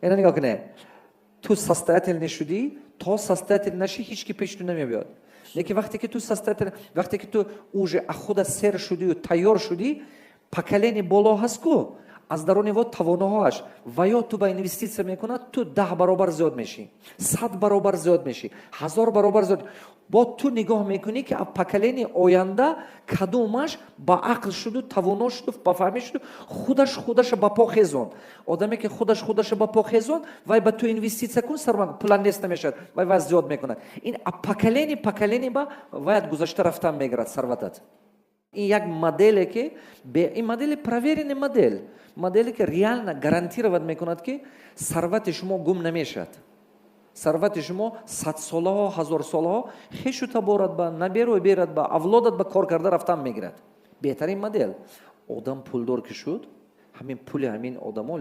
Ина нигоҳ кунед, ту состоятельный шудӣ, то состоятельный нашӣ, ҳеч ки пеши ту намебиёд. Лекин вақте ки ту состоятельный, вақте ки ту уже худа сер шудию тайёр шудӣ, поколение боло ҳаст ку, аз даруни во тавоноҳоаш ва ё ту ба инвеститсия мекунад, ту 10 баробар зиёд мешӣ, 100 баробар зиёд мешӣ, 1000 баробар зиёд. Бо ту нигоҳ мекунӣ, ки поколение оянда кадомаш ба ақл шуду, тавоно шуду, ба фаҳмӣ шуду, худаш худаша ба по хезонд. Одаме ки худаш худаша ба по хезонд, вай ба ту инвеститсия кун, сарма пула нест намешавад, вай зиёд мекунад. Ин поколение поколение ба ваят гузашта рафтан мегирад сарватат. Ин як моделе, ки ин модели проверенный модель, моделе ки реально гарантировать мекунад, ки сарвати шумо гум намешавад. Сарвати шумо садсолаҳо, ҳазорсолаҳо хешу таборат ба наберу берад, ба авлодат ба кор карда рафтан мегирад. Беҳтарин модел. Одам пулдор ки шуд, ҳамин пули ҳамин одамо.